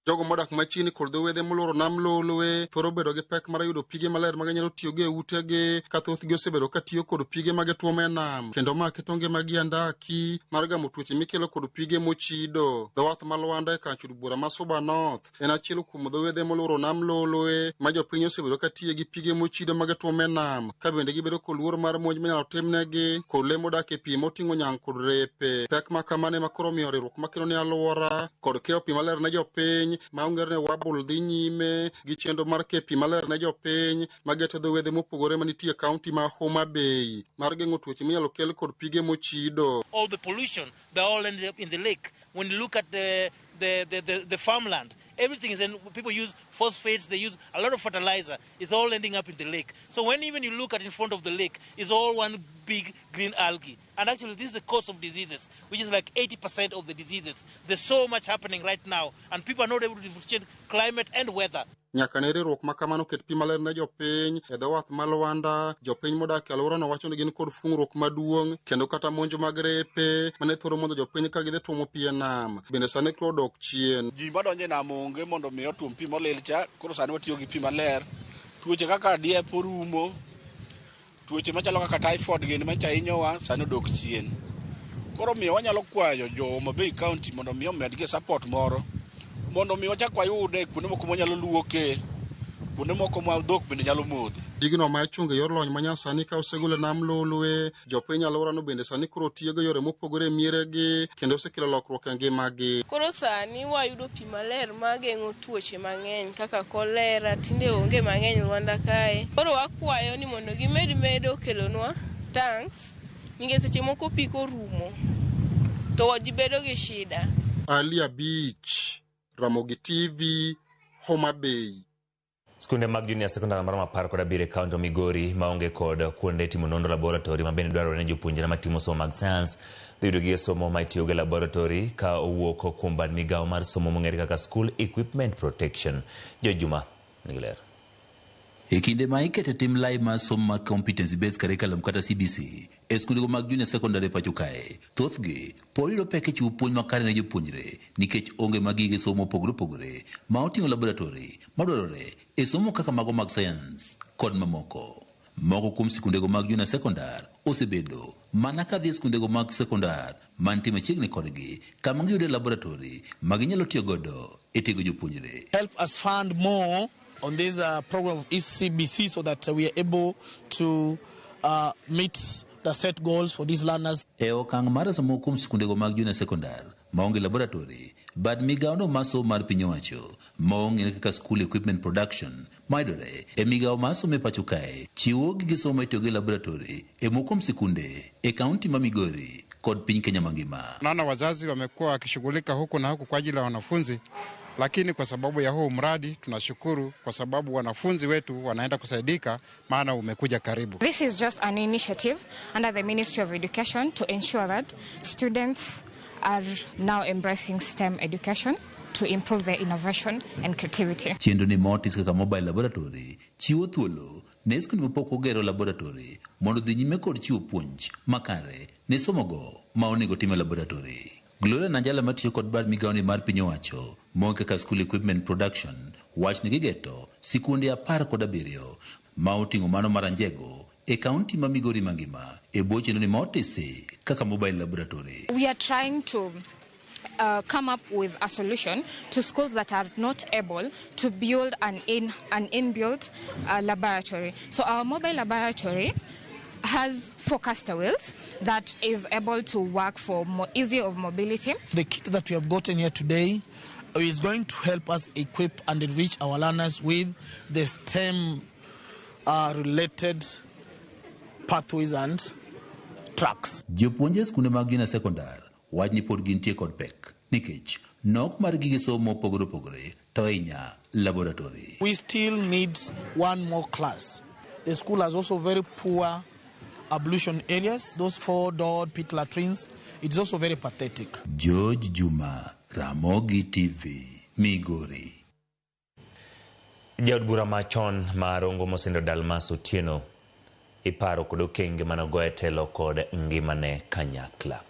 Jogo modak machiegni kod dho wedhe moluoro Nam Lolwe thoro bedo gi pek mar yudo pige maler ma ginyalo tiyogo e utegi, ka thothgi osebedo ka tiyo kod pige ma gituomo e nam, kendo ma keto ngimagi andaki mar gamo tuoche mikelo kod pige mochido. Dho wath ma Lwanda e kar chud bura ma Suba North en achiel kuom dho wedhe moluoro Nam Lolwe ma jopiny osebedo ka tiyo gi pige mochido ma gituomo e nam, ka bende gibedo kod luoro mar monj minyalo timnegi kod lee modak e pi moting'o nyang' kod repe. Pek ma kamano ema koro omiyo riwruok makelo ne alwora kod keyo pi maler ne jopiny ma ong'ere ne Wabul dhi nyime gi chenro mar keyo pi maler ne jopiny mageto dho wedhe mopogore manitie e kaunti ma Homa Bay mar geng'o tuoche minyalo kel kod pige mochido. All the pollution, they all ended up in the lake. When you look at the farmland, everything is in, people use phosphates, they use a lot of fertilizer. It's all ending up in the lake. So when even you look at in front of the lake, it's all one big green algae. And actually this is the cause of diseases, which is like 80% of the diseases. There's so much happening right now, and people are not able to differentiate climate and weather. Nyaka ne riwruok ma kamano ket pi maler ne jopiny e dho wath ma Lwanda, jopiny modak e alworano wacho ni gin kod fung'ruok maduong' kendo kata monj mag repe mane thoro monjo jopiny ka gidhi tuomo pi e nam bende sani koro odok chien. Ji madonjo e nam onge mondo mi otuom pi molil cha, koro sani watiyo gi pi maler. Tuoche kaka diep orumo, tuoche machalo kaka typhoid gini macha hinyowa sani odok chien. Koro miyo wanyalo kwayo jo Homa Bay County mondo mi omedgi support moro mondo mi wachak wayude kuonde moko mwanyalo luoke, kuonde moko ma dhok bende nyalo modhe. Gigno ma ichungo e yor lony manyasani ka osegol e Nam Lolwe, jopiny alworano bende sani koro tiyo gi yore mopogore e mieregi kendo osekelo lokruok e ngimagi. Koro sani wayudo pi maler mageng'o tuoche mang'eny kaka kolera, tinde onge mang'eny Lwanda kae. Koro wakwayo ni mondo gimed medo kelonwa tanks, nikech seche moko pi korumo to ji bedo gi shida. Ali Abich, Ramogi TV, Homa Bay. Skunde mag junior secondary maromo 17 e kaunti ma Migori maonge kod kuonde timo nonro laboratory ma bende dwarore ne jopuonjre matimo somo mag science dhi yudo gige somo ma itiyogo e laboratory ka owuok kuom bad migawo mar somo mong'ere kaka School Equipment Protection. George Juma nigi ler. E kinde ma ikete tim lai mar somo mag competency based curriculum kata CBC, e skundego mag junior secondary pacho kae, thothgi pod yudo pek e chiwo puonj makare ne jopuonjre nikech onge mag gige somo mopogore opogore ma oting'o laboratory madwarore e somo kaka mago mag sayans kod mamoko. Moko kuom sikundego mag junior sekondar osebedo mana ka dhi e skundego mag sekondar mantie machiegni kodgi kama giyude laboratory ma ginyalo tiyo godo e tiego jopuonjre. Help us fund more on this program of ECBC so that we are able to meet the set goals for these learners. E okang' mar reso moko kuom sikundego mag junior sekondar maonge laboratory, bad migawono mar somo mar piny owacho ma ong'ere kaka School Equipment Production mayudore e migawo mar somo e pacho kae chiwo gige somo maitiyogo e laboratory e moko kuom sikunde e kaunti ma Migori kod piny Kenya mangima. Naona wazazi wamekuwa wakishughulika huku na huku kwa ajili ya wanafunzi, lakini kwa sababu ya huu mradi tunashukuru kwa sababu wanafunzi wetu wanaenda kusaidika, maana umekuja karibu. This is just an initiative under the Ministry of Education to ensure that students are now embracing STEM education to improve their innovation and creativity. Chenro ni motis kaka mobile laboratory chiwo thuolo ne skunde mapok ogero laboratory mondo odhi nyime kod chiwo puonj makare ne somogo ma onego tim e laboratory. Gloria Nanjala matiyo kod bad migawoni mar piny owacho mong'e kaka School Equipment Production wach ni gigeto sikunde 17 ma oting'o mano mar Anjego e kaunti ma Migori mangima e bwo chenro ni motisi kaka mobile laboratory. We are trying to come up with a solution to schools that are not able to build an inbuilt laboratory. So our mobile laboratory has 4 caster wheels that is able to work for more easy of mobility. The kit that we have gotten here today is going to help us equip and enrich our learners with the STEM related pathways and tracks. Jopuonje e skunde mag junior sekondar wach ni pod gintie kod pek nikech nok mar gige somo mopogore opogore to ahinya laboratory. We still need one more class. The school has also very poor ablution areas, those 4-door pit latrines. It's also very pathetic. George Juma, Ramogi TV, Migori. Jaod bura machon mar Rongo Mosindo Dalmas Otieno iparo kod okenge manogo e telo kod ngimane kanyakla.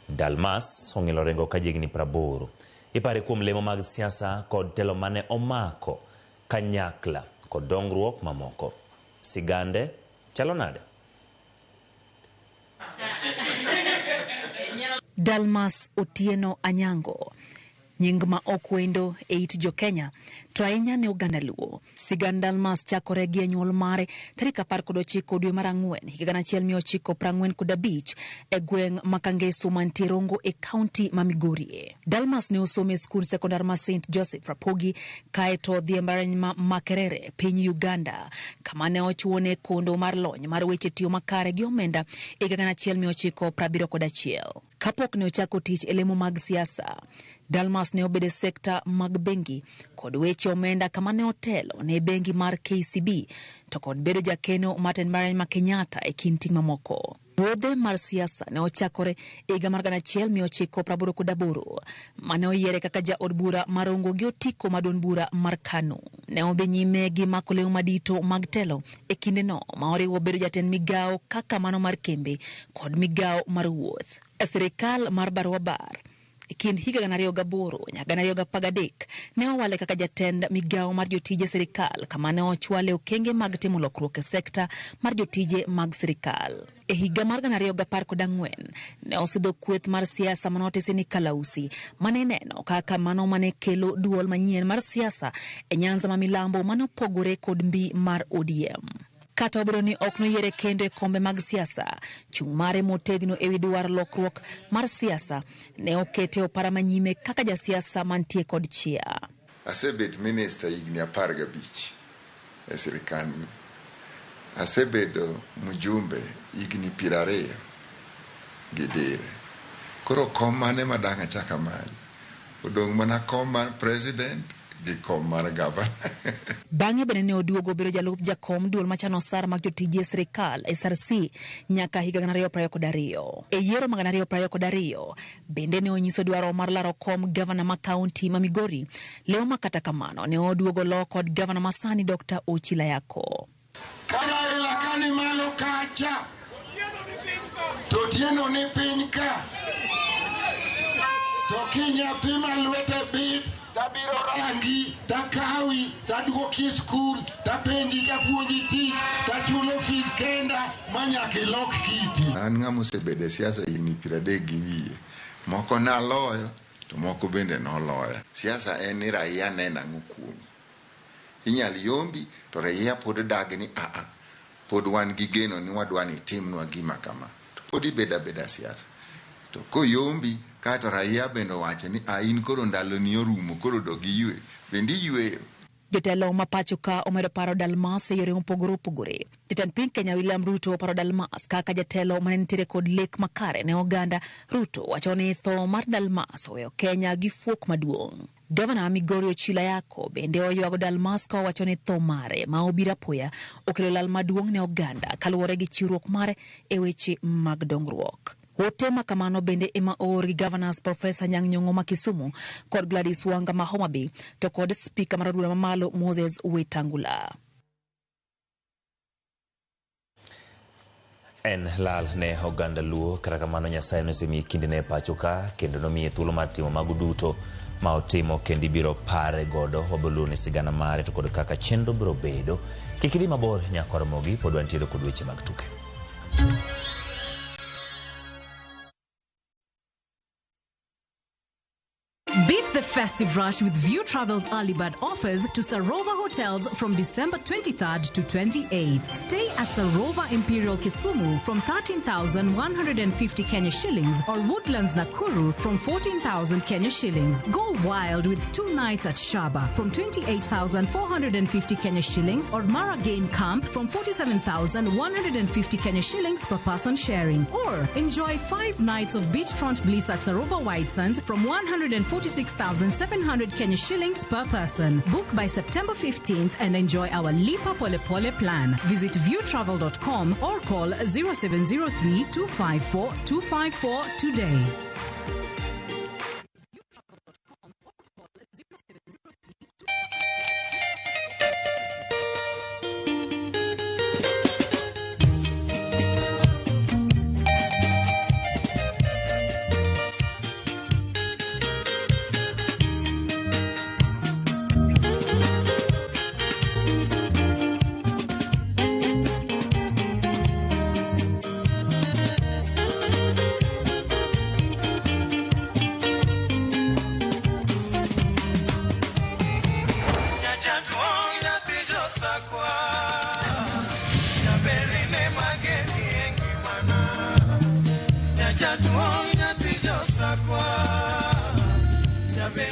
Dalmas ong'ilo Orengo ka jahigni 80. Ipare kuom lemo mag siasa kod telo mane omako kanyakla kod dongruok mamoko. Sigande chalo nade? Dalmas Otieno Anyango, nying ma ok wendo e it jo Kenya, to ahinya ne oganda Luo. Sigand Dalmas chakore gi anyuol mare tarik 19 dwe mar 4 higa 1945 e gweng' ma Kangeso mantie Rongo e kaunti ma Migori. Dalmas ne osomo e skund sekondar ma St Joseph Rapogi kaeto odhi e mbalariany ma Makerere piny Uganda, kama ne ochuone kondo mar lony mar weche tiyo makare gi omenda e higa 1971. Kapok ne ochako tich e lemo mag siasa, Dalmas ne obedo e sekta mag bengi kod weche omenda kama ne otelo ne bengi mar KCB to kod bedo jakeno mar tend mbalariany ma Kenyatta e kind ting' mamoko. Wuodhe mar siasa ne ochakore e higa mar 1988 mane oyiere kaka jaod bura mar Rongo gi otiko mar duond bura mar KANU. Ne odhi nyime gi mako lewni madito mag telo e kindeno ma oriwo bedo jatend migawo kaka mano mar kembe kod migawo mar wuoth. E sirikal mar Barua Bar e kind higa 2008 nyaka 2013 ne owale kaka jatend migawo mar jotije sirikal kama ne ochwale okenge mag timo lokruok e sekta mar jotije mag sirikal. E higa mar 2014 ne osidho kweth mar siasa manotisi ni Kalausi mane ineno kaka mano mane kelo duol manyien mar siasa e Nyanza ma Milambo mane opogore kod mbi mar ODM. Kata obedo ni ok noyiere kendo e kombe mag siasa, chung' mare motegno ewi dwaro lokruok mar siasa ne okete opara manyime kaka jasiasa mantie kod chia. Asebet minista higni 15 e sirikal. Asebedo mjumbe higni 20 gi dire. Koro kom mane ma dang' achak amany? Odong' mana kom mar president gi kom mar gavana. Bang'e bende ne oduogo bedo jalup jakom duol machano osara mag jotije e sirikal SRC nyaka higa 2022. E yiero mag 2022 bende ne onyiso dwaro mar laro kom gavana ma kaunti ma Migori. Leo ma kata kamano ne oduogo lo kod gavana masani Dr. Ochi Layako. Kara Raila kani malo kacha. Otieno ni piny ka. To kinyathi ma lwete bith, tabiro rangi, takawi, taduoki e skul, tapenji, tapuonji tich, tachulo fees kenda, ma nyaka ilok kiti. An ng'ama osebedo e siasa higni 30 gi wiye. Moko naloyo, to moko bende noloya. Siasa en ni raia neno ang'o kuomi. Inyal yombi to raia pod dagi ni aa, pod wan gi geno ni wadwa ni itimnwa gima kama. To pod ibedo abeda siasa. To koyombi kaeto raia bende owacho ni a in koro ndaloni orumo koro dog iywe. Bende iyweyo. Jotelo ma pacho ka omedo paro Dalmas e yore mopogore opogore. Jatend piny Kenya William Ruto oparo Dalmas kaka jatelo mane nitiere kod lek makare ne oganda. Ruto wacho ni tho mar Dalmas oweyo Kenya gi fuok maduong'. Gavana Migori Ochilo Ayako bende oywago Dalmas ka owacho ni tho mare ma obiro apoya okelo lal maduong' ne oganda kaluwore gi chiwruok mare e weche mag dongruok. Ote ma kamano bende ema oor gi Governors Profesa Anyang' Nyong'o ma Kisumu kod Gladys Wanga ma Homa Bay to kod Spika mar od bura mamalo Moses Wetangula. En lal ne oganda Luo, kata kamano Nyasaye nosemiye kindene e pacho ka kendo nomiye thuolo mar timo mago duto ma otimo kendo ibiro pare godo. Wabiro luwo ni sigana mare to kod kaka chenro biro bedo. Kik idhi mabor nyakwar Ramogi, pod wantiere kod weche mag tuke. Beat the festive rush with View Travel's early bird offers to Sarova Hotels from December 23rd to 28th. Stay at Sarova Imperial Kisumu from 13,150 Kenya shillings or Woodlands Nakuru from 14,000 Kenya shillings. Go wild with 2 nights at Shaba from 28,450 Kenya shillings or Mara Game Camp from 47,150 Kenya shillings per person sharing. Or enjoy 5 nights of beachfront bliss at Sarova White Sands from 146,700 Kenya shillings per person. Book by September 15th and enjoy our Lipa Pole Pole plan. Visit viewtravel.com or call 0703 254 254 today.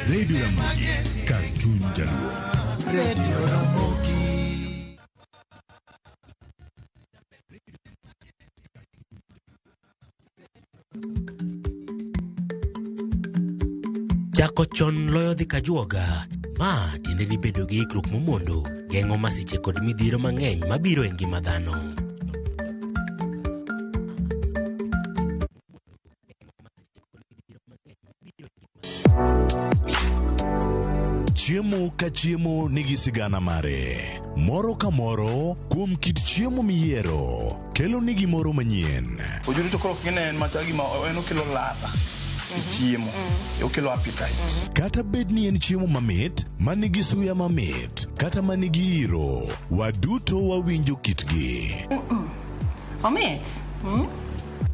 Radio Ramogi, Cartoon Jaluo. Radio Ramogi. Chako chon loyo dhi kajuoga. Ma tiende ni bedo gi ikruok momondo geng'o masiche kod midhiero mang'eny mabiro e ngima dhano. Chiemo ka chiemo nigi sigana mare. Moro ka moro kuom kit chiemo miyiero kelo ni gimoro manyien. Ojuri to koro king'e en machal gima en okelo ladha e chiemo, okelo appetite. Kata bed ni en chiemo mamit, manigi suya mamit, kata manigi iro, waduto wawinjo kitgi. Omit.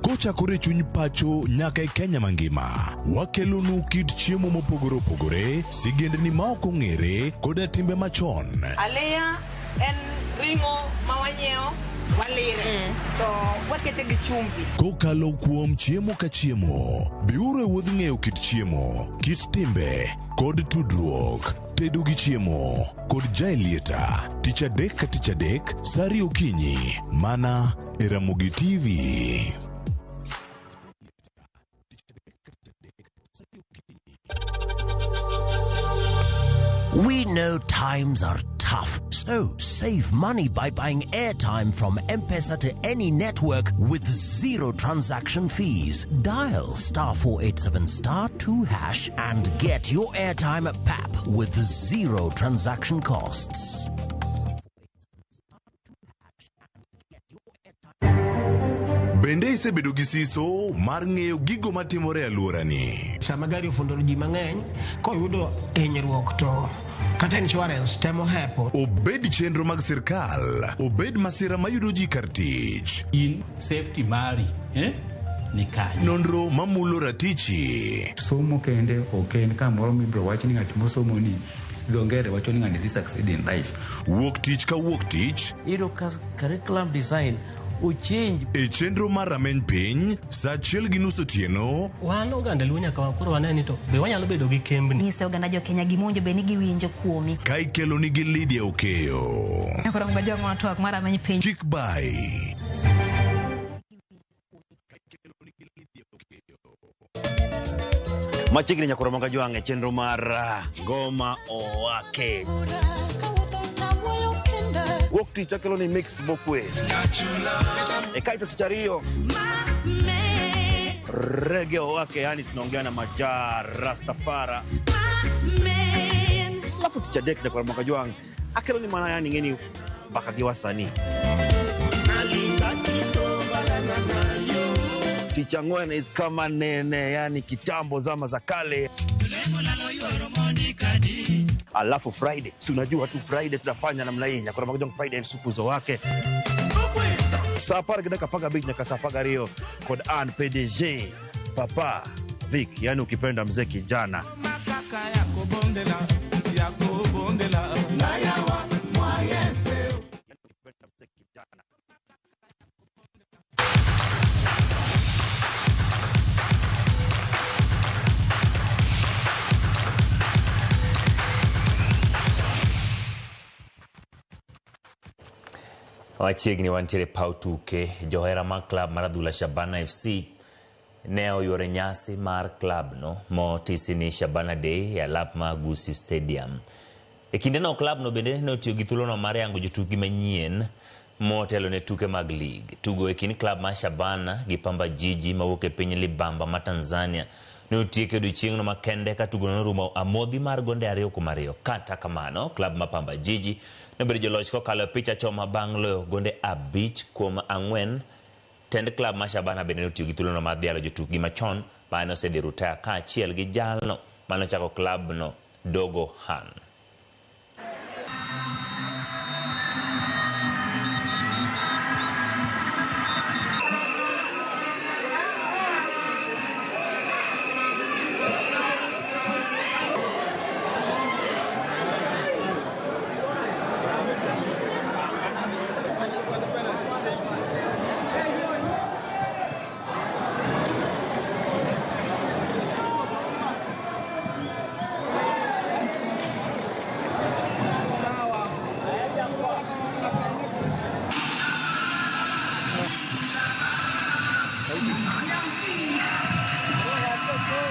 Kochakore chuny pacho nyaka e Kenya mangima, wakelonu kit chiemo mopogore opogore, sigendni ma ok ong'ere, koda timbe machon. Aliya en ring'o ma wanyiewo walire to wakete gi chumbi. Kokalo kuom chiemo ka chiemo, biuru e wuodh ng'eyo kit chiemo, kit timbe, kod tudruok. Tedo gi chiemo kod Jaelieta, tich adek ka tich adek, sa ariyo okinyi, mana e Ramogi TV. We know times are tough, so save money by buying airtime from M-Pesa to any network with zero transaction fees. Dial star 487 star 2 hash and get your airtime at PAP with zero transaction costs. Bende isebedo gi siso mar ng'eyo gigo matimore e alworani? Sama gari ofundo ji mang'eny, koyudo hinyruok to kata insurance temo hepo. Obed chenro mag sirkal, obed masira mayudo ji kar tich. In safety mari eh? Ni kanye? Nonro mamulo ratichi. Somo kende ok en kamoro mibiro wach ni ng'at mosomo ni dho ngere wacho ni ng'ani dhi succeed in life. Wuok tich ka wuok tich. Iyudo ka curriculum design ochange. E chenro mar rameny piny, saa achiel gi nus otieno. Wan oganda Luo nyaka koro wane ni to be wanyalo bedo gi kembni. Nyise oganda jo Kenya gima owinjo bed ni giwinjo kuomi. Ka ikelo nigi Lydia Okeyo. Koro ng'wa twak mar rameny piny. Chik bai. Machiegni nyakoro manga jwang' e chenro mar Ngoma Owake. Wuok tich akelo ni mix mokwe. E kaito tich ariyo Reggae Owake, yani tunaongea na Majaa Rastafara. Alafu tich adek nyakoro manga jwang' akelo ni mana yani ng'eni mbaka gi wasanii. Tich ang'wen is kama nene, yani kitambo zama za kale. Alafu Friday, si unajua tu Friday tunafanya namna hii, nyakora magojong Friday supuzo wake. Saa apar gi dakika 15 nyaka saa 12 kod an PDG Papa Vic, yani ukipenda mzee kijana. Machiegni wantiere paw tuke, johera mag klab mar adhula Shabana FC ne oyuoro nyasi mar klabno motisi ni Shabana Day e alap mar Gusii Stadium. E kindeno klabno bende ne otiyo gi thuolono mar yango jotukgi manyien motelo ne tuke mag lig. Tugo e kind klab mar Shabana gi Pamba Jiji mawuok e piny Libamba ma Tanzania ne otiek e odiechieng'no makende ka tugono norumo amodhi mar gonde 2-2. Kata kamano, klab ma Pamba Jiji nobedo joloch kokalo e picha choma bang' loyo gonde 5-4. Tend klab ma Shabana bende notiyo gi thuolono mar dhialo jotukgi machon mane osedhi rutaya kaachiel gi jalno mane ochako klabno Dogo Han.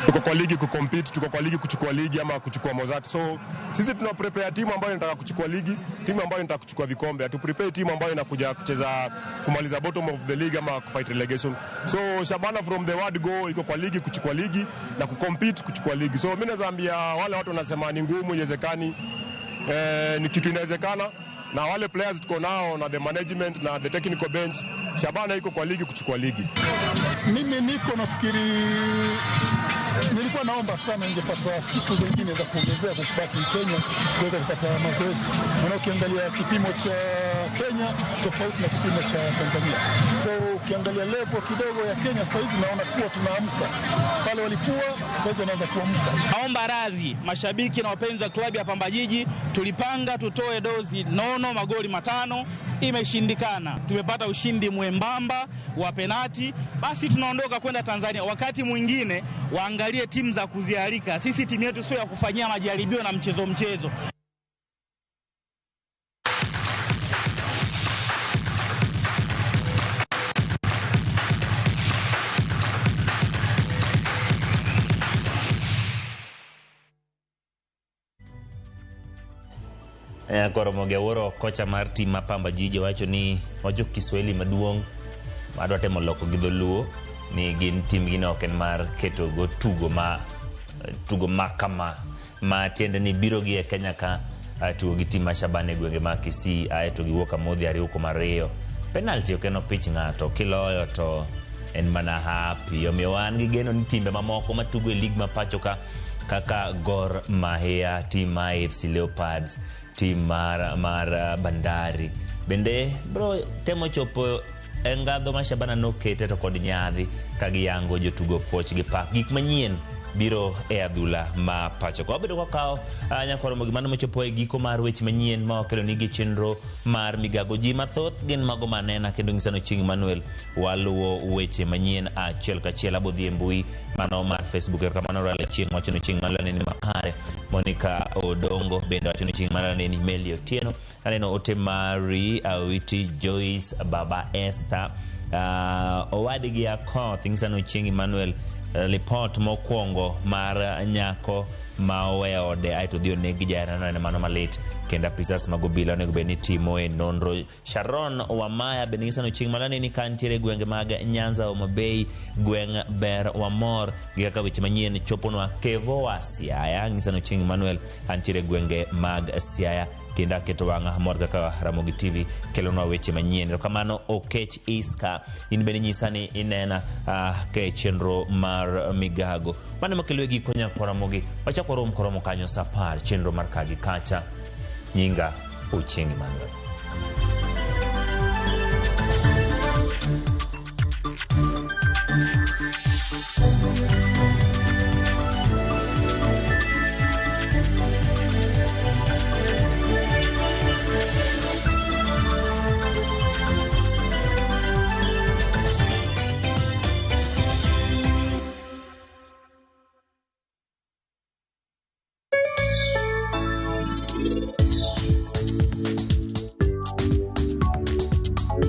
Tuko kwa ligi kucompete, tuko kwa ligi kuchukua ligi ama kuchukua Mozart. So sisi tuna prepare timu ambayo inataka kuchukua ligi, timu ambayo inataka kuchukua vikombe. Hatu prepare timu ambayo inakuja kucheza kumaliza bottom of the league ama kufight relegation. So Shabana from the word go iko kwa ligi kuchukua ligi na kucompete kuchukua ligi. So mimi naweza ambia wale watu wanasema ni ngumu, haiwezekani. Ni kitu inawezekana. Na wale players tuko nao na the management na the technical bench, Shabana iko kwa ligi kuchukua ligi. Mimi niko nafikiri nilikuwa naomba sana ningepata siku zingine za kuongezea kubaki Kenya kuweza kupata mazoezi. Maana ukiangalia kipimo cha Kenya tofauti na kipimo cha Tanzania. So ukiangalia level kidogo ya Kenya sasa hivi naona kuwa tunaamka. Pale walikuwa sasa wanaanza kuamka. Naomba radhi mashabiki na wapenzi wa klabu ya Pamba Jiji, tulipanga tutoe dozi nono magoli 5, imeshindikana. Tumepata ushindi mwembamba wa penati, basi tunaondoka kwenda Tanzania. Wakati mwingine waangalie timu za kuzialika. Sisi timu yetu sio ya kufanyia majaribio na mchezo. Koromogi Awuoro, kocha mar tim ma Pamba Jiji wacho ni wacho Kiswahili maduong' madwa temo loko gi dholuo ni gin timgi no ok en mar keto go tugo ma kama ma tiende ni biro gi e Kenya ka tugo gi tim ma Shabana e gwenge ma Kisii aeto giwuok amodhi 2-2. Penalty ok en opich ng'ato, kiloyo to En mana happy. Omiyo wan gi geno ni timbe mamoko matugo e lig ma pacho ka kaka Gor Mahia, team mar AFC Leopards, team mar Bandari bende bro temo chopo e ngadho ma Shabana nokete to kod nyadhi ka giyango jotugo puoch gi pak gik manyien biro e adhula ma pacho ka. Wabedo kwakawo nyakwaro mano mochopo e giko mar weche manyien ma wakelo nigi chenro mar migago. Ji mathoth gin mago manena kendo ng'isa ni Ochieng' Emmanuel waluwo weche manyien achiel kachiel. Abodhi e mbui mano mar Facebook. Erokamano Raila Chieng' wacho ni Ochieng' Emmanuel aneni makare. Monica Odongo bende wacho ni Ochieng' Emmanuel aneni. Meli Otieno aneno ote mari. Awiti Joyce Baba Esther owadgi Akoth ng'isa ni Ochieng' Emmanuel lipot mokwongo mar nyako ma oweyo ode aeto odhi oneg gi jaherane en mano malit kendo apisas mag obila onego bed ni timo e nonro. Sharon Wamaya bende ng'isa ni Ochieng' Emmanuel aneni ka ntiere e gwenge mag Nyanza, Homa Bay, gweng' Ber Wamor gi kaka weche manyien choponwa. Kevo wa Siaya ng'isa ni Ochieng' Emmanuel antiere e gwenge mag Siaya kendo aketo wang'a mor kaka Ramogi TV kelonwa weche manyien. Erokamano Okech Iska, in bende nyisa ni inena ke chenro mar migago. Mano makelo e giko nyakwa Ramogi. Wachak warom koromo kanyo sa 10 chenro mar kagi kacha. Nyinga Ochieng' Emmanuel.